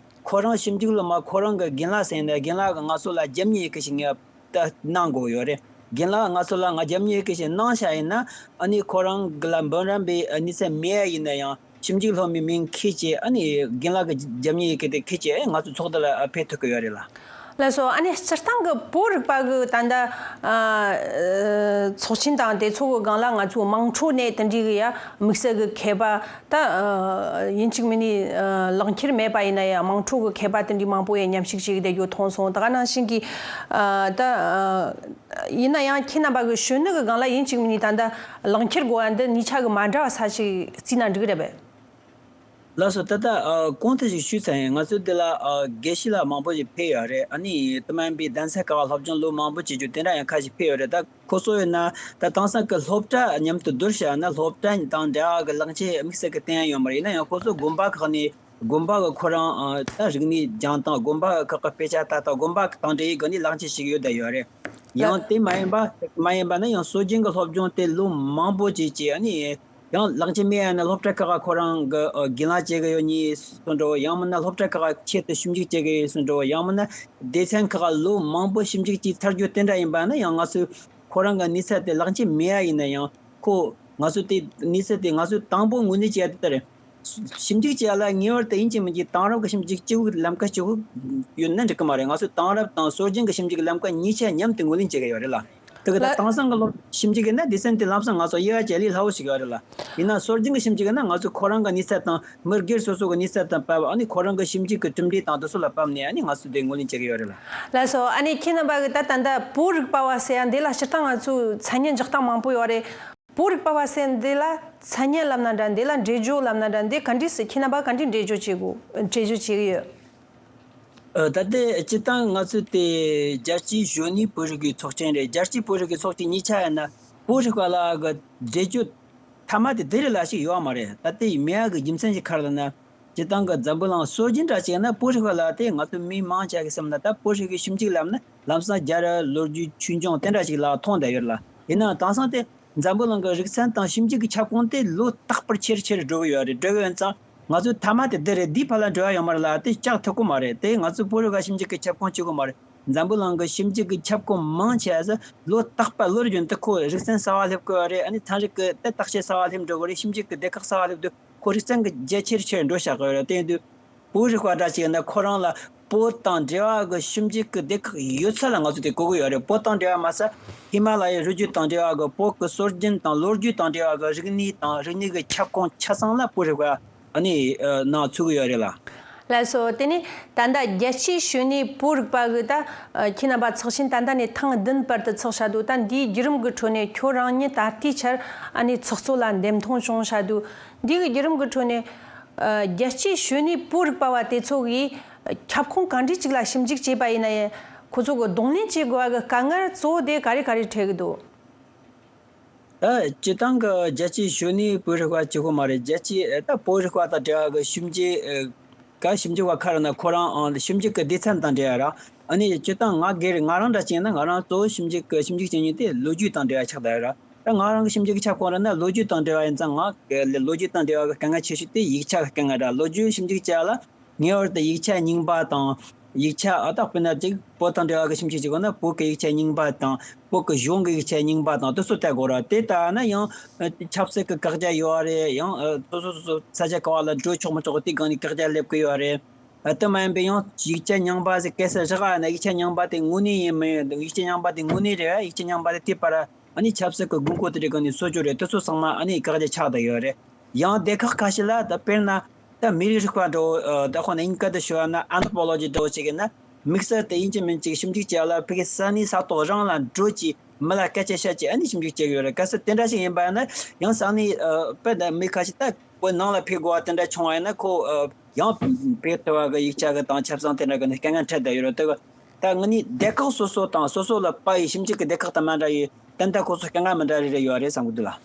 ཁོ་རང་ཞིབ་འཇུག་སློབ་མ་ཁོ་རང་གི་རྒན་ལགས་ཟེར་ནས་རྒན་ལགས་ཀྱིས་ང་ཚོ་ལ་རྒྱབ་གཉེར་ཡེད་མཁན་ཞིག་ངེས་པར་དུ་གནང་དགོས་ཡོད་རེད། རྒན་ལགས་ང་ཚོ་ལ་ང་རྒྱབ་གཉེར་ཡེད་མཁན་ཞིག་གནང་བཞག་ཡིན་ན་ཨ་ནི་ཁོ་རང་གི་ལ་འབུམ་རམས་པའི་གནས་ཚད་མེད་ཡ་ཡིན་ན་ཡང་ཞིབ་འཇུག་སློབ་མའི་མིང་འཁྱེར་བྱས་ཨ་ནི་རྒན་ལགས་ཀྱི་རྒྱབ་གཉེར་ཡེད་མཁན་དེ་འཁྱེར་བྱས་ཨེ་ང་ཚོ་ཚོགས་འདུ་ལ་ཨ་ཕེབས་ཐུབ་ཀྱི་ཡོད་རེད་ལ། ལགས་སོ། ཨ་ནི་སྤྱིར་བཏང་གི་བོད་རིག་པ་གི་ད་ལྟ་ཨ་ཚོགས་ཆེན་དང་དེ་ཚོ་གི་སྒང་ལ་ང་ཚོའི་དམངས་ཁྲོད་ནས་དེ་འདྲའི་གི་ཡ་དམིགས་བསལ་གི་མཁས་པ་ད་ཨ་ཡིན་གཅིག་མིན་གཉིས་ཨ་ལག་འཁྱེར་མེད་པ་ཡིན་ན་ཡང་དམངས་ཁྲོད་གི་མཁས་པ་དེ་འདྲའི་མང་པོ་ཡ་མཉམ་ཞུགས་བྱེད་ཀྱི་བསྡད་རྒྱུ་མཐོང་སོང་། ད་ག་ནང་བཞིན་གི་ཨ་ད་ཨ་ཡིན་ན་ཡང་ཁྱེད་རྣམ་པ་གི་གཞོན་ནུ་གི་སྒང་ལ་ཡིན་གཅིག་མིན་གཉིས་ད་ལྟ་ལག་འཁྱེར་དགོས་པ་འདི་གཉིས་ཆ་གི་མ་འདྲ་བ་ས་ཞིག་བརྩིས་ན་འགྲིག་གི་རེད་པས། ལགས་སོ། ད་ལྟ་ཨ་གོང་དུ་ཞིག་ཞུས་ཚར་ཡིན། ང་ཚོ་འདི་ལ་ཨ་དགེ་བཤེས་ལགས་མང་པོ་ཞིག་ཕེབས་ཡོད་རེད། ཨ་ནི་དེ་མ་ཡིན་པའི་གདན་ས་ཁག་སློབ་སྦྱོང་ལོ་མང་པོ་བྱེད་རྒྱུ་དེ་འདྲ་ཡང་ཁ་ཤས་ཕེབས་ཡོད་རེད། ད་ཁོ་ཚོ་ཡིན་ན་ད་དེང་སང་གི་སློབ་གྲྭ་མཉམ་དུ་བསྡུར་བྱས་ན་སློབ་གྲྭ་དང་འབྲེལ་བ་གི་བརླག་ཆ་དམིགས་བསལ་གི་བསྟན་ཡ་ཡོད་མ་རེད། ཡིན་ན་ཡང་ཁོ་ཚོ་དགོན་པ་ཁག་ནས་དགོན་པ་གི་ཁོ་རང་ཨ་ད་རིག་གནས་སྦྱང་སྟངས། དགོན་པ་ཁག་གི་དཔེ་ཆ་ལྟ་སྟངས། དགོན་པ་དང་འབྲེལ་ཡོད་སྒོ་ནས་བརླག་ཆ་ཞིག་ཡོད་ད་ཡོད་རེད། ཡང་དེ་མ་ཡིན་པ་མ་ཡིན་པ་ན་ཡང་སྲོལ་རྒྱུན་གྱི་སློབ་སྦྱོང་དེ་ལོ་མང་པོ་བྱས་རྗེས་ཨ་ནི་ཡང་བརླག་ཆ་མེད་ཡ་ན་སློབ་གྲྭ་ཁག་ཁོ་རང་གི་ཨ་རྒན་ལགས་བྱེད་ཀྱི་ཡོད་ནི་སུ་འགྲོ། ཡང་མིན་ན་སློབ་གྲྭ་ཁག་ཆེད་དུ་ཞིབ་འཇུག་བྱེད་ཀྱི་ཡོད་སུ་འགྲོ། ཡང་མིན་ན་སྡེ་ཚན་ཁག་ལོ་མང་པོ་ཞིབ་འཇུག་བྱས་ཚར་རྒྱུ་དེ་འདྲ་ཡིན་པ་ན་ཡང་ང་ཚོས་ཁོ་རང་གི་གནས་ཚད་དེ་བརླག་ཆ་མེད་ཡ་ཡིན་ན་ཡང་ཁོ་ང་ཚོ་དེ་གནས་ཚད་དེ་ང་ཚོས་དང་པོ་ངོས་ལེན་བྱེད་ཡ་དེ་ལྟར། ཞིབ་འཇུག་བྱེད་ཡ་ལ་ངེས་པར་དུ་ཡིན་གཅིག་མིན་གཅིག་དེང་རབས་ཀྱི་ཞིབ་འཇུག་སྤྱི་བོའི་ལམ་ཁ་གཅིག་པུ་ཡོད་ན་འགྲིག་གི་མ་རེད། ང་ཚོས་དེང་རབས་དང་སྲོལ་རྒྱུན་གྱི་ཞིབ་འཇུག་གི་ལམ་ཁ་གཉིས་ཆ་མཉམ་དུ་ངོས་ལེན་བྱེད་ཀྱི་ཡོད་རེད་ལ། དེ་གི་ད་ལ། དེང་སང་གི་སློབ་ཞིབ་འཇུག་གི་ན་སྡེ་ཚན་དེ་ལམ་སང་ང་ཚོ་དབྱེ་བ་བྱེད་ལས་སླ་བོ་ཞིག་ཡོད་རེད་ལ། ཡིན་ན་སྲོལ་རྒྱུན་གྱི་ཞིབ་འཇུག་གི་ན་ང་ཚོས་ཁོ་རང་གི་གནས་ཚད་དང་མི་སྒེར་སོ་སོ་གི་གནས་ཚད་དང་བབས། ཨ་ནི་ཁོ་རང་གི་ཞིབ་འཇུག་གི་གྲུབ་འབྲས་དང་དེ་ཚོ་ལ་བབས་ནས་ཨ་ནི་ང་ཚོས་དེ་ངོས་ལེན་བྱེད་ཀྱི་ཡོད་རེད་ལ། ལགས་སོ། ཨ་ནི་ཁྱེད་རྣམ་པ་གི་ད་ད་ལྟ་བོད་རིག་པ་བ་ཟེར་ཡ་འདི་ལ་སྤྱིར་བཏང་ང་ཚོས་མཚན་སྙན་འཇོག་སྟངས་མང་པོ་ཡོད་རེད། བོད་རིག་པ་བ་ཟེར་འདི་ལ་མཚན་སྙན་ལབ་ན་འདྲ། འདི་ལ་འགྲེལ་བརྗོད་ལབ་ན་འདྲ། འདི་ག་འདྲས་སེ་ཁྱེད་རྣམ་པ་ག་འདྲས་འགྲེལ་བརྗོད་བྱེད་དགོས། འགྲེལ་བརྗོད་བྱེད་ཀྱི་ཡོད། ཨ། ད་ལྟའི་སྤྱིར་བཏང་ང་ཚོ་དེ་རྒྱལ་སྤྱིའི་གཞོན་ནུའི་བོད་རིག་པའི་ཚོགས་ཆེན་རེད། རྒྱལ་སྤྱིའི་བོད་རིག་པའི་ཚོགས་ཆེན་གཉིས་ཆ་ཡིན་ན་བོད་རིག་པ་ལ་གི་འགྲེལ་བརྗོད་མཐའ་མ་དེ་དེ་རེད་ལ་ཞིག་ཡོད་མ་རེད། ད་ལྟའི་མེད་ཡ་གི་རྒྱུ་མཚན་ཞིག་ག་རེ་ལབ་ན། སྤྱིར་བཏང་གི་འཛམ་བུ་གླིང་སྲོལ་རྒྱུན་འདྲ་ཞིག་ཡིན་ན་བོད་རིག་པ་ལ་དེ་ང་ཚོ་མི་མང་ཆེ་གི་སེམས་ལ་ད་བོད་རིག་པའི་ཞིབ་འཇུག་ལབ་ན་ལམ་སང་རྒྱ་ར་ལོ་རྒྱུས་ཆོས་འབྱུང་དེ་འདྲ་ཞིག་ལ་མཐོང་བསྡད་ཡོད་རེད་ལ། ཡིན་ནའང་དེང་སང་དེ་འཛམ་བུ་གླིང་གི་རིག་ཚན་དང་ཞིབ་འཇུག་གི་ཁྱབ་ཁོངས་དེ་ལོ་རྟག་པར་ཆེ་རུ་ཆེ་རུ་འགྲོ་གི་ཡོད་རེད། འགྲོ་གི་ཡོད་ཙང་ང་ཚོས་མཐའ་མ་དེ་འདི་རེད། འདིའི་ཕར་ལ་འགྲོ་ཡ་ཡོད་མ་རེད་ལ་དེ་བཅག་ཐུབ་ཀྱི་མ་རེད། དེ་ང་ཚོས་བོད་རིག་པ་ཞིབ་འཇུག་གི་ཁྱབ་ཁོངས་གཅིག་པུ་མ་རེད། འཛམ་བུ་གླིང་གི་ཞིབ་འཇུག་གི་ཁྱབ་ཁོངས་མང་ཆེ་བ་ལོ་རྟག་པར་ལོ་རྒྱུན་དུ་ཁོ་རིག་ཚན་གསར་བ་སླེབས་ཀྱི་ཡོད་རེད། ཨ་ནི་ཚན་རིག་གི་དེ་བརྟག་དཔྱད་གསར་བ་སླེབས་འགྲོ་གི་རེད། ཞིབ་འཇུག་གི་སྡེ་ཁག་གསར་བ་སླེབས་དུས་ཁོ་རིག་ཚན་གྱི་རྒྱ་ཆེར་ཆེར་འགྲོ་བཞག་གི་ཡོད་རེད། དེ་ཡིན་དུས་བོད་རིག་པ་འདྲ་ཞིག་ཡིན་ན་ཁོ་རང་ལ་བོད་དང་འབྲེལ་བ་གི་ཞིབ་འཇུག་གི་སྡེ་ཁག་ཡོད་ཚད་ལ་ང་ཚོ་དེ་གོ་གི་ཡོད་རེད། བོད་དང་འབྲེལ་བ་མ་ཟད་ཧི་མ་ལ་ཡའི་རི་རྒྱུད་དང་འབྲེལ་བ་གི་བོད་ཀྱི་སྲོལ་རྒྱུན་དང་ལོ་རྒྱུས་དང་འབྲེལ་བ་གི་རིག་གནས་དང་རིག་གནས་ཀྱི་ཁྱབ་ཁོངས་ཆ་ཚང་ལ་བོད་རིག་པ་ཨ་ནི་ནང་ཚུད་གི་ཡོད་རེད་ལ། ལགས་སོ། དེ་ནས་ད་ལྟ་རྒྱལ་སྤྱིའི་གཞོན་ནུའི་བོད་རིག་པ་གི་ད་ཁྱེད་རྣམ་པ་ཚོགས་ཆེན་ད་ལྟ་ནས་ཐེངས་བདུན་བར་དུ་ཚོགས་བཞག་འདུག་ད་འདིའི་བརྒྱུད་རིམ་གི་ཁྲོད་ནས་ཁྱོད་རང་ཉིད་ད་ལྟའི་ཆར་ཨ་ནི་ཚོགས་གཙོ་ལ་འདེམས་ཐོན་བྱུང་བཞག་འདུག་འདི་གི་བརྒྱུད་རིམ་གྱི་ཁྲོད་ནས། ཨ། རྒྱལ་སྤྱིའི་གཞོན་ནུའི་བོད་རིག་པ་བ་དེ་ཚོ་གིས་ཁྱབ་ཁོངས་གང་འདྲ་ཅིག་ལ་ཞིབ་འཇུག་བྱས་པ་ཡིན་ན་ཡང་ཁོ་ཚོ་གི་གདོང་ལེན་བྱེད་དགོས་པ་གི་དཀའ་ངལ་གཙོ་བོ་དེ་ག་རེ་ག་རེ་འཕྲད་ཀྱི་འདུག་ད་སྤྱིར་བཏང་གི་རྒྱལ་སྤྱིའི་གཞོན་ནུའི་བོད་རིག་པ་གཅིག་པོ་མ་རེད། རྒྱལ་སྤྱིའི་ད་བོད་རིག་པ་དང་འབྲེལ་བ་གི་ཞིབ་འཇུག་ག་ཞིབ་འཇུག་པ་ཁག་རེད་ན་ཁོ་རང་ཨང་ཞིབ་འཇུག་གི་སྡེ་ཚན་དང་འབྲེལ་བ་ར། ཨ་ནི་སྤྱིར་བཏང་ང་སྒེར་ང་རང་འདྲ་ཅིག་ཡིན་ན་ང་རང་གཙོ་བོ་ཞིབ་འཇུག་གི་ཞིབ་འཇུག་བྱེད་མཁན་དེ་ལོ་རྒྱུས་དང་འབྲེལ་བ་ཆགས་བསྡད་ཡོད་ར། ད་ང་རང་གི་ཞིབ་འཇུག་གི་ཁྱབ་ཁོངས་ར་ན་ལོ་རྒྱུས་དང་འབྲེལ་བ་ཡིན་ཙང་ང་ལོ་རྒྱུས་དང་འབྲེལ་བ་གི་དཀའ་ངལ་ཆེ་ཤོས་དེ་ཡིག་ཆ་གི་དཀའ་ངལ་ར། ལོ་རྒྱུས་ཞིབ་འཇུག་བྱེད་ཡ་ལ་ངེས་པར་དུ་ཡིག་ཆ་རྙིང་པ་དང་ཡིག་ཆ་ཨ་ད་དཔེར་ན་ཅིག་བོད་དང་འབྲེལ་བ་གི་ཞིབ་འཇུག་བྱེད་དགོས་ན་བོད་ཀྱི་ཡིག་ཆ་རྙིང་པ་དང་བོད་ཀྱི་གཞུང་གི་ཡིག་ཆ་རྙིང་པ་དང་དེ་ཚོ་བལྟ་དགོས་ར། དེ་ལྟ་ན་ཡང་ཆབ་སྲིད་ཀྱི་བཀག་རྒྱ་ཡོད་རེད། ཡང་སོ་སོ་སོ་སོ་ས་ཆ་ག་བ་ལ་འགྲོ་ཆོག་མི་ཆོག་དེ་སྒང་ནས་བཀག་རྒྱ་སླེབས་ཀྱི་ཡོད་རེད། ཨ། དེ་མ་ཡིན་པའི་ཡང་ཡིག་ཆ་རྙིང་པ་ཟེར་གལ་སྲིད་རག་ཨ་ན་ཡིག་ཆ་རྙིང་པ་དེ་དངོས་གནས་ཡིན་མིན། ཡིག་ཆ་རྙིང་པ་དེ་དངོས་གནས་རེད། ཡིག་ཆ་རྙིང་པ་དེ་དེ་པར་ཨ་ནི་ཆབ་སྲིད་ཀྱི་དགོས་མཁོ་དེ་འདྲའི་སྒང་ནས་སོ་བཅོས་རེད། དེ་ཚོ་ཚང་མ་ཨ་ནི་བཀག་རྒྱ་ཆགས་བསྡད་ཡོད་རེད། ཡང་སྡེ་ཁག་ཁ་ཤས་ལ་ད་དཔེར་ན་ད་མི་རིགས་རིག་པ་འདྲ་བོ་ད་ཁོ་ན་དབྱིན་སྐད་དུ་ཞུ་བ་ན་ཨན་ཐོ་པོ་ལོ་ཇི་འདྲ་བོ་ཞིག་ཡིན་ན་དམིགས་བསལ་དུ་ཡིན་གཅིག་མིན་གཅིག་ཞིབ་འཇུག་བྱེད་ཡ་ལ་ཕ་གི་ས་གནས་ས་ཐོག་རང་ལ་འགྲོ་གྱིས་མི་ལ་སྐད་ཆ་བཤད་ཀྱིས་ཨ་ནི་ཞིབ་འཇུག་བྱེད་ཀྱི་ཡོད་རེད། གལ་སྲིད་དེ་འདྲ་ཞིག་ཡིན་པ་ཡིན་ན་ཡང་ས་གནས་དཔེ་ད་མི་ཁ་ཤས་ད། བོད་ནང་ལ་ཕེབས་དགོས་པ་དེ་འདྲ་བྱུང་བ་ཡིན་ན་ཁོ་ཨ་ཡང་ཕེབས་ཐུབ་པ་གི་ཡིག་ཆ་གི་དང་ཆབ་གསང་དེ་འདྲ་གི་ནི་དཀའ་ངལ་འཕྲད་བསྡད་ཡོད་རེད། དེ་གི་ད་ངི་ནི་སྡེ་ཁག་སོ་སོ་དང་སོ་སོ་ལ་དཔའ་ཡི་ཞིབ་འཇུག་གི་སྡེ་ཁག་དང་མ་འདྲ་ཡི་ཏན་ཏན་ཁོ་ཚོ་དཀའ་ངལ་མི་འདྲ་རེ་རེ་ཡོད་རེད་བསམ་གི་འདུག་ལ།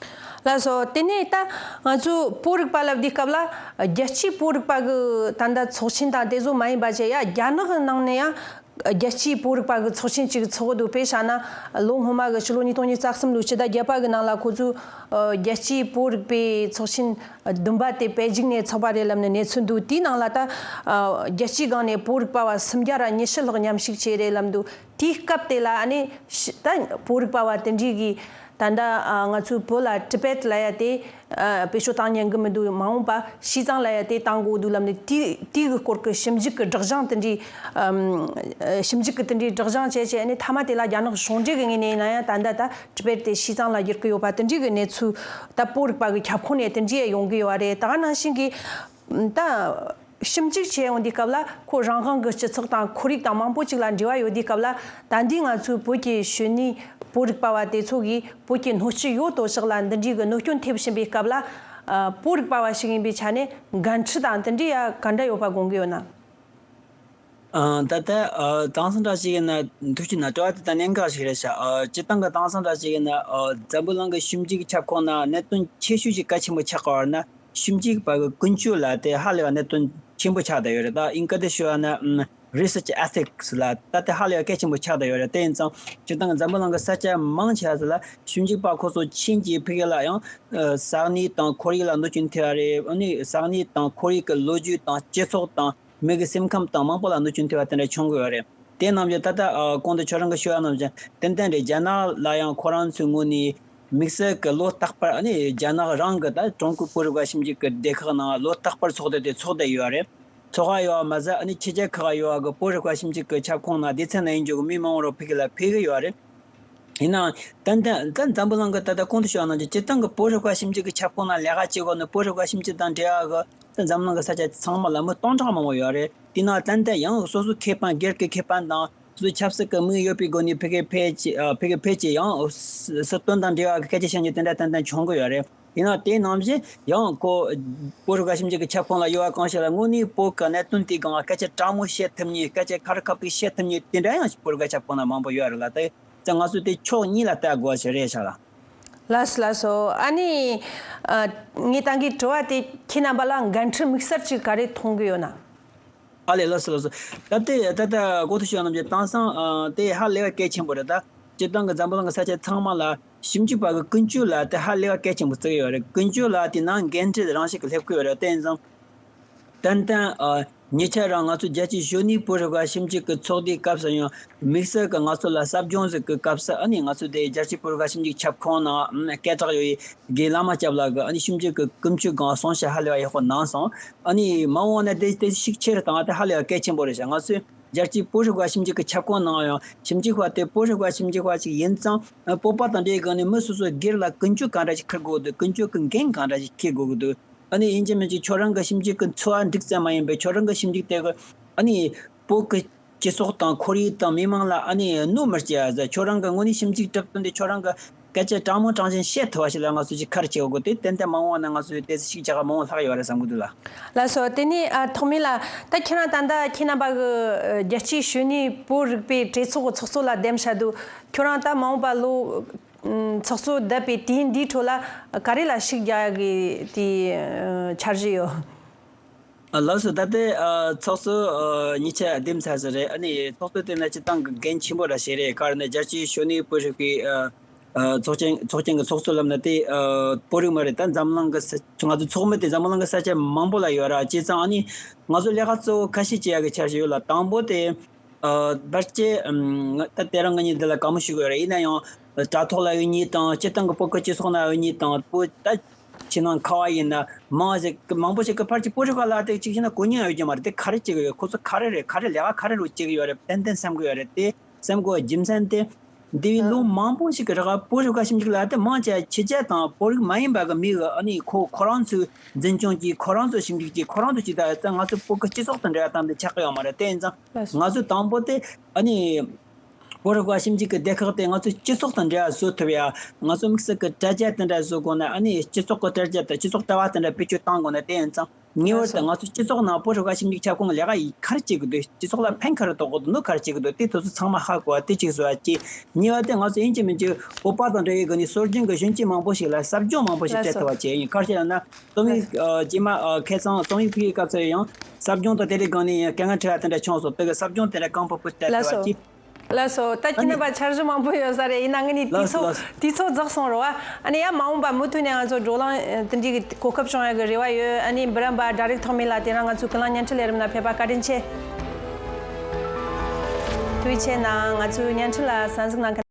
ལགས་སོ། དེ་ནས་ད་ང་ཚོ་བོད་རིག་པ་ལབ་དུས་སྐབས་ལ་རྒྱལ་སྤྱིའི་བོད་རིག་པ་གི་ད་ལྟ་ཚོགས་ཆེན་དང་དེ་ཚོ་མ་ཡིན་པ་བྱས་ཡ་རྒྱ་ནག་གི་ནང་ནས་ཡང་རྒྱལ་སྤྱིའི་བོད་རིག་པ་གི་ཚོགས་ཆེན་ཅིག་ཚོགས་འདུག་དཔེ་བཞག་ན་ལོ་སྔོན་མ་གི་ཕྱི་ལོ་ཉིས་སྟོང་ཉི་ཤུ་རྩ་གསུམ་ལོའི་ཕྱི་ཟླ་བརྒྱད་པ་གི་ནང་ལ་ཁོ་ཚོས་ཨ་རྒྱལ་སྤྱིའི་བོད་རིག་པའི་ཚོགས་ཆེན་བདུན་པ་དེ་པེ་ཅིང་ནས་ཚོགས་པ་རེད་ལབ་ནས་གནས་ཚུལ་འདུག་དེའི་ནང་ལ་ད་ཨ་རྒྱལ་སྤྱིའི་སྒང་ནས་བོད་རིག་པ་བ་སུམ་བརྒྱ་ར་ཉི་ཤུ་ལྷག་མཉམ་ཞུགས་བྱས་རེད་ལབ་འདུག་དེའི་སྐབས་དེ་ལ་ཨ་ནི་ཤི་ད་བོད་རིག་པ་བ་དེ་འདྲའི་གི་ད་ལྟ་ཨ་ང་ཚོའི་བོད་ལ་ཊི་བེཊ་ལབ་ཡ་དེ། ཨ་བེད་སྤྱོད་བཏང་ཉན་གི་མི་འདུག་མ་འོངས་པ་ཤིས་ཙང་ལབ་ཡ་དེ་བཏང་དགོས་འདུག་ལབ་ནས་དེ་དེ་གི་སྐོར་གི་ཞིབ་འཇུག་གི་སྒྲིག་སྦྱང་དེ་འདྲའི་ཨམ་ཨ་ཞིབ་འཇུག་གི་དེ་འདྲའི་སྒྲིག་སྦྱང་བྱས་བྱས་ནས་མཐའ་མ་དེ་ལ་རྒྱ་ནག་གཞུང་འབྲེལ་གི་ངོས་ནས་ཡིན་ན་ཡང་ད་ལྟ་ད་ཊི་བེཊ་དེ་ཤིས་ཙང་ལ་བསྒྱུར་གི་ཡོད་པ་དེ་འདྲའི་གི་གནས་ཚུལ་ད་བོད་རིག་པ་གི་ཁྱབ་ཁོངས་ནས་དེ་འདྲའི་ཡོང་གི་ཡོད་པ་རེད། ད་ག་ནང་བཞིན་གི་ད། ཞིབ་འཇུག་བྱེད་ཡོང་དུས་སྐབས་ལ་ཁོ་རང་དབང་གི་སྤྱི་ཚོགས་དང་ཁོར་ཡུག་དང་མང་པོ་ཅིག་ལ་འབྲེལ་བ་ཡོད་དུས་སྐབས་ལ་ད་འདི་ང་ཚོའི་བོད་ཀྱི་གཞོན་ནུའི་བོད་རིག་པ་བ་དེ་ཚོ་གིས་བོད་ཀྱི་སྣོད་བཅུད་ཡོད་དོ་ཅོག་ལ་འདི་འདྲའི་གི་གནོད་སྐྱོན་ཐེབས་བཞིན་པའི་སྐབས་ལ་ ཨ་བོད་རིག་པ་བ་ཞིག་ཡིན་པའི་ཆ་ནས་འགན་འཁྲི་དང་དེ་འདྲའི་ཡ་ག་འདྲ་ཡོད་པ་དགོངས་ཀྱི་ཡོད་ན། ཨ་ད་ལྟ་ཨ་དེང་སང་འདྲ་ཞིག་ཡིན་ན་ཐུགས་ཆེ་ན་དྲི་བ་དེ་ད་གནད་འགག་ཞིག་རེད་ཤག་ཨ་སྤྱིར་བཏང་གི་དེང་སང་འདྲ་ཞིག་ཡིན་ན་ཨ་འཛམ་བུ་གླིང་གི་ཞིབ་འཇུག་ཁྱབ་ཁོངས་ན་གནད་དོན་ཆེ་ཤོས་ཤིག་གལ་ཆེན་པོ་ཆགས་ཀྱི་ཡོད་རེད་ན། ཞིབ་འཇུག་པ་གི་ཀུན་སྤྱོད་ལ་དེ་ཧ་ལས་པ་གནད་དོན་ཆེན་པོ་ཆགས་བསྡད་ཡོད་རེད། ད་ཨིན་སྐད་དུ་ཞུ་བ་ན་ཨམ་research ethics ལ་ད་དེ་ཧ་ལས་པ་གལ་ཆེན་པོ་ཆགས་བསྡད་ཡོད་རེད། དེ་ཡིན་ཙང་སྤྱིར་བཏང་གི་འཛམ་བུ་གླིང་གི་ས་ཆ་མང་ཆེ་བ་ལ་ཞིབ་འཇུག་པ་ཁོ་ཚོ་ཕྱིན་གྱི་ཕ་གི་ལ་ཡང་ཨ་ས་གནས་དང་ཁོར་ཡུག་ལ་གནོད་སྐྱོན་ཐེབས་པ་རེད། ཨ་ནི་ས་གནས་དང་ཁོར་ཡུག་གི་ལོ་རྒྱུས་དང་སྤྱི་ཚོགས་དང་མི་གི་སེམས་ཁམས་དང་མང་པོ་ལ་གནོད་སྐྱོན་ཐེབས་པ་དེ་འདྲ་བྱུང་གི་ཡོད་རེད། དེ་རྣམས་ཀྱི་ད་ལྟ་ཨ་གོང་དུ་ཁྱོད་རང་གིས་ཞུས་པ་རྣམས་ཀྱི་ཏན་ཏན་རེད། རྒྱ་ནག་ལ་ཡང་ཁོ་རང་ཚོའི་ངོས་ནས་དམིགས་བསལ་གྱི་ལོ་རྟག་པར་ཨ་ནི་རྒྱ་ནག་རང་གི་ད་ཀྲུང་གོའི་བོད་རིག་པ་ཞིབ་འཇུག་གི་སྡེ་ཁག་ནང་ལོ་རྟག་པར་ཚོགས་འདུ་དེ་ཚོགས་བསྡད་ཡོད་རེད། ཚོགས་པ་ཡོད་པ་མ་ཟད་ཨ་ནི་ཕྱི་རྒྱལ་ཁག་ཡོད་པ་གི་བོད་རིག་པ་ཞིབ་འཇུག་གི་ཁྱབ་ཁོངས་ནང་སྡེ་ཚན་ནང་ཡིན་རྒྱུ་གི་མི་མང་པོ་རུ་ཕ་གི་ལ་ཕེབས་ཀྱི་ཡོད་རེད། ཡིན་ནའང་ཏན་ཏན་ད་འཛམ་བུ་གླིང་གི་ད་ལྟ་གོང་དུ་ཞུས་པ་ནང་བཞིན་སྤྱིར་བཏང་གི་བོད་རིག་པ་ཞིབ་འཇུག་གི་ཁྱབ་ཁོངས་ནང་ལས་ཀ་བྱེད་དགོས་ནི་བོད་རིག་པ་ཞིབ་འཇུག་དང་འབྲེལ་བ་གི་ད་འཛམ་གླིང་གི་ས་ཆ་ཚང་མ་ལ་མི་སྟོང་ཕྲག་མང་པོ་ཡོད་རེད། དེ་ནང་ཏན་ཏན་ཡང་སོ་སོའི་ཁེ་ཕན་སྒེར་གྱི་ཁེ་ཕན་དང་སོ་སོའི་ཆབ་སྲིད་ཀྱི་དམིགས་ཡུལ་ཡོད་པའི་སྒོ་ནས་ཕ་གི་ཕེབས་ཀྱི་ཨ་ཕ་གི་ཕེབས་ཀྱི་ཡང་སྲིད་དོན་དང་འབྲེལ་བ་གི་སྐད་ཆ་བཤད་མཁན་དེ་འདྲ་ཏན་ཏན་བྱུང་གི་ཡོད་རེད། ཡིན་ནའང་དེ་ནང་བཞིན་ཡང་ཁོ་བོད་རིག་པ་ཞིབ་འཇུག་གི་ཁྱབ་ཁོངས་ལ་ཡོད་པ་གང་ཞིག་ལ་དངོས་གནས་བོད་ཀྱི་གནད་དོན་དེའི་སྒང་ལ་སྐད་ཆ་དྲང་མོ་བཤད་ཐུབ་མཁན། སྐད་ཆ་ཁ་རི་ཁ་ཐུག་བཤད་ཐུབ་མཁན་དེ་འདྲ་ཡང་བོད་རིག་པ་ཁྱབ་ཁོངས་ན་མང་པོ་ཡོད་རེད་ལ། དེ་ཙང་ང་ཚོས་དེ་ཕྱོགས་གཉིས་ལ་ལྟ་དགོས་ཞིག་རེད་ཤག་ལ། ལགས་སོ་ལགས་སོ། ཨ་ནི་ཨ་ངས་ད་གིན་དྲི་བ་དེ་ཁྱེད་རྣམ་པ་ལ་འགན་འཁྲི་དམིགས་བསལ་ཅིག་ག་རེ་མཐོང་གི་ཡོད་ན། ཨ་ལས་ལགས་སོ་ལགས་སོ། ད་ལྟའི་ད་ལྟ་གོ་ཐོས་ཞུ་བ་རྣམས་ཀྱི་དེང་སང་ཨ་དེ་ཧ་ལས་པ་གལ་ཆེན་པོ་རེད། ད་སྤྱིར་བཏང་གི་འཛམ་བུ་གླིང་གི་ས་ཆ་ཚང་མ་ལ་ཞིབ་འཇུག་པ་གི་ཀུན་སྤྱོད་ལ་དེ་ཧ་ལས་པ་གལ་ཆེན་པོ་བརྩི་གི་ཡོད་རེད། ཀུན་སྤྱོད་ལ་དེ་ནང་འགན་འཁྲི་རང་བཞིན་གྱི་སླེབས་ཀྱི་ཡོད་རེད། དེ་ཡིན་ཙང་ཏན་ཏན་ཨ་ཉེ་ཆར་རང་ང་ཚོ་རྒྱལ་སྤྱིའི་གཞོན་ནུའི་བོད་རིག་པ་ཞིབ་འཇུག་གི་ཚོགས་འདུའི་སྐབས་སུ་ཡང་དམིགས་བསལ་གྱི་ང་ཚོ་ལ་ཟབ་སྦྱོང་ཟིག་གི་སྐབས་སུ་ཨ་ནི་ང་ཚོ་དེ་རྒྱལ་སྤྱིའི་བོད་རིག་པ་ཞིབ་འཇུག་ཁྱབ་ཁོངས་ནང་སྐད་གྲགས་ཡོད་པའི་དགེ་བླ་མ་སྐྱབས་ལགས་ཀྱིས་ཨ་ནི་ཞིབ་འཇུག་གི་ཀུན་སྤྱོད་སྒང་གསུང་བཤད་ཧ་ལས་པ་ཡག་པོ་གནང་སོང་། ཨ་ནི་མ་འོངས་ན་དེ་དེ་ཤུགས་ཆེ་རུ་བཏང་བ་དེ་ཧ་ལས་པ་གལ་ཆེན་པོ་རེད་ཤག་ང་ཚོས་རྒྱལ་སྤྱིའི་བོད་རིག་པ་ཞིབ་འཇུག་གི་ཁྱབ་ཁོངས་ནང་ཡང་ཞིབ་འཇུག་པ་དེ་བོད་རིག་པ་ཞིབ་འཇུག་པ་ཞིག་ཡིན་ཙང་བོད་པ་དང་འབྲེལ་སྒང་ནས་མི་སོ་སོའི་སྒེར་ལ་ཀུན་སྤྱོད་གང་འདྲ་ཞིག་འཁུར་དགོས་འདུག་ཀུན་སྤྱོད་ཀྱི་འགན་གང་འདྲ་ཞིག་འཁྱེར་དགོས་ཀྱི་འདུག་ཨ་ནི་ཡིན་གཅིག་མིན་གཅིག་ཁྱོད་རང་གི་ཞིབ་འཇུག་གི་འཚོ་བ་འགྲིག་ཙམ་མ་ཡིན་པའི་ཁྱོད་རང་གི་ཞིབ་འཇུག་དེ་གི་ཨ་ནི་བོད་ཀྱི་སྤྱི་ཚོགས་དང་ཁོར་ཡུག་དང་མི་མང་ལ་ཨ་ནི་གནོད་མི་སྐྱེལ་ཡ་ཟེར། ཁྱོད་རང་གི་དངོས་གནས་ཞིབ་འཇུག་གྲུབ་དོན་དེ་ཁྱོད་རང་གི་སྐད་ཆ་དྲང་མོ་དྲང་བཞིན་བཤད་ཐུབ་པ་ཞིག་ལ་ང་ཚོས་ཅིག་ཁ་རེ་བྱེད་དགོས་དེ་ཏན་ཏན་མ་འོངས་པ་ན་ང་ཚོས་དེ་ཚོ་ཞིག་བྱ་ག་མང་བོ་ལྷག་ཡོད་རེད་བསམ་གི་འདུག་ལ། ལགས་སོ། དེ་ནས་ཨ་ཐོག་མེད་ལ་ད་ཁྱེད་རང་ད་ལྟ་ཁྱེད་རྣམ་པ་གི་རྒྱལ་སྤྱིའི་གཞོན་ནུའི་བོད་རིག་པའི་གྲོས་ཚོགས་ཀྱི་ཚོགས་གཙོ་ལ་གདན་ཞུས་འདུག་ཁྱོད་རང་ད་མ་འོངས་པ་ལོ་ཚོགས་གཙོ་བསྡད་པའི་དུས་ཡུན་འདིའི་ཁྲོད་ལ་ག་རེ་ལ་ཤུགས་རྒྱག་ཡག་གི་དེ་འཆར་གཞི་ཡོད། ཨ་ལགས་སོ། ད་ལྟའི་ཨ་ཚོགས་གཙོ་ཨ་ཉིས་ཆ་འདེམས་ཚར་ས་རེད། ཨ་ནི་ཚོགས་གཙོ་དེ་ན་སྤྱིར་བཏང་གི་འགན་ཆེན་པོ་ར་ཞིག་རེད། ག་རེ་ན་རྒྱལ་སྤྱིའི་གཞོན་ནུའི་བོད་རིག་པའི་ཨ་ཨ་ཚོགས་ཆེན་ཚོགས་ཆེན་གྱི་ཚོགས་གཙོ་ལབ་ན་དེ་ཨ་བོད་རིགས་མ་རེད། ད་འཛམ་གླིང་གི་ས་ང་ཚོ་ཚོགས་མི་དེ་འཛམ་གླིང་གི་ས་ཆ་མང་པོ་ལ་ཡོད་ར། བྱས་ཙང་ཨ་ནི་ང་ཚོ་ལས་ཀ་གཙོ་བོ་ཁ་ཤས་བྱེད་ཡག་གི་འཆར་གཞི་ཡོད་ལ། དང་པོ་དེ་ཨ་ཕལ་ཆེར་ཨམ་ད་དེ་རིང་ང་གཉིས་འདི་ལ་དགའ་མོ་ཞུ་གི་ཡོད་རེད། ཡིན་ན་ཡང་དྲ་ཐོག་ལ་ཡོད་མཁན་དང་སྤྱིར་བཏང་གི་བོད་ཀྱི་སྤྱི་ཚོགས་ནང་ཡོད་མཁན་དང་བོད་ད་ཕྱི་ནང་ཁ་བ་ཡིན་ན་མང་ཞིག་མང་པོ་ཞིག་གི་ཕལ་ཆེར་བོད་རིག་པ་ལ་དེ་གཅིག་བྱས་ན་གོ་མྱོང་ཡོད་ཀྱི་མ་རེད། དེ་ག་རེ་བྱེད་ཀྱི་ཡོད། ཁོ་ཚོ་ག་རེ་རེད། ག་རེ་ལས་ཀ་ག་རེ་རུ་བྱེད་ཀྱི་ཡོད་རེད། ཏན་ཏན་བསམ་གྱི་ཡོད་རེད། དེ་བསམ་དགོས་རྒྱུ་མཚན་དེ་འདས་པའི་ལོ་མང་པོ་ཞིག་གི་རིང་བོད་རིག་པ་ཞིབ་འཇུག་ལ་དེ་མང་ཆེ་ཕྱི་རྒྱལ་དང་བོད་རིགས་མ་ཡིན་པ་གི་མི་གི་ཨ་ནི་ཁོ་ཁོ་རང་ཚོའི་འཛིན་སྐྱོང་གིས་ཁོ་རང་ཚོ་ཞིབ་འཇུག་གིས་ཁོ་རང་ཚོ་ཅིག་ད་ང་ཚོ་བོད་ཀྱི་སྤྱི་ཚོགས་དང་འབྲེལ་བ་དམ་དུ་ཆགས་ཀྱི་ཡོད་མ་རེད། དེ་ཡིན་ཙང་ང་ཚོ་དང་པོ་དེ་ཨ་ནི། བོད་རིག་པ་ཞིབ་འཇུག་གི་སྡེ་ཁག་དེ་ང་ཚོའི་སྤྱི་ཚོགས་དང་འབྲེལ་བ་བཟོ་ཐུབ་ཡ། ང་ཚོ་དམིགས་བསལ་གྱི་དྲ་རྒྱ་དེ་འདྲ་བཟོ་དགོས་ན་ཨ་ནི་སྤྱི་ཚོགས་ཀྱི་དྲ་རྒྱ་དང་སྤྱི་ཚོགས་དྲ་བ་དེ་འདྲ་བེད་སྤྱོད་གཏང་དགོས་ན། དེ་ཡིན་ཙང་ངེས་པར་དུ་ང་ཚོ་སྤྱི་ཚོགས་ནང་བོད་རིག་པ་ཞིབ་འཇུག་ཁྱབ་ཁོངས་ལས་ཀ་ཡིས་ག་རེ་བྱེད་ཀྱི་འདུག་སྤྱི་ཚོགས་ལ་ཕན་ག་རེ་ཐོགས་ཀྱི་འདུག་སྣོད་ག་རེ་བྱེད་ཀྱི་འདུག་དེ་དེ་ཚོ་ཚང་མ་ཧ་གོ་བ་དེ་གཅིག་བཟོ་བ་གཅིག་གཉིས་པ་དེ་ང་ཚོ་ཡིན་གཅིག་མིན་གཅིག་བོད་པ་དང་འབྲེལ་བའི་སྒོ་ནས་སྲོལ་རྒྱུན་གྱི་གཞོན་སྐྱེས་མང་པོ་ཞིག་ལ་ཟབ་སྦྱོང་མང་པོ་ཞིག་སྤྲད་ཐུབ་པ་བྱས་ཡིན། ག་རེ་ལབ་ན་རྩོམ་ཡིག་རྗེས་མ་ཁ་སང་རྩོམ་ཡིག་ཕུལ་བའི་སྐབས་སུ་ཡང་ཟབ་སྦྱོང་དང་དེ་རིགས་སྒང་ནས་ཡང་དཀའ་ངལ་འཕྲད་པ་དེ་འདྲ་བྱུང་སོང་། དེ་གི་ཟབ་སྦྱོང་དེ་འདྲ་གང་ཕོད་ཕོད་སྤྲད་ཐུབ་པ་བྱས། ལགས་སོ། ད་ཁྱེད་རྣམ་པ་འཆར་གཞི་མང་པོ་ཡོད་ས་རེད། ཡིན་ན་ངས་ནི་དུས་ཚོད་དུས་ཚོད་རྫོགས་སོང་རོ་བ། ཨ་ནི་ཡང་མ་འོངས་པ་མུ་མཐུད་ནས་ང་ཚོ་བགྲོ་གླེང་དེ་འདྲའི་གི་གོ་སྐབས་བྱུང་ཡ་གི་རེ་བ་ཡོད། ཨ་ནི་འབུམ་རམས་པ་ཌ་རེག་ཐོགས་མེད་ལགས་དེ་རིང་ང་ཚོའི་ཀུན་གླེང་བརྙན་འཕྲིན་ལས་རིམ་ལ་ཕེབས་པ་བཀའ་དྲིན་ཆེ། ཐུགས་རྗེ་ཆེ་གནང་། ང་ཚོའི་བརྙན་འཕྲིན་ལ་གསན་གཟིགས་གནང་མཁན།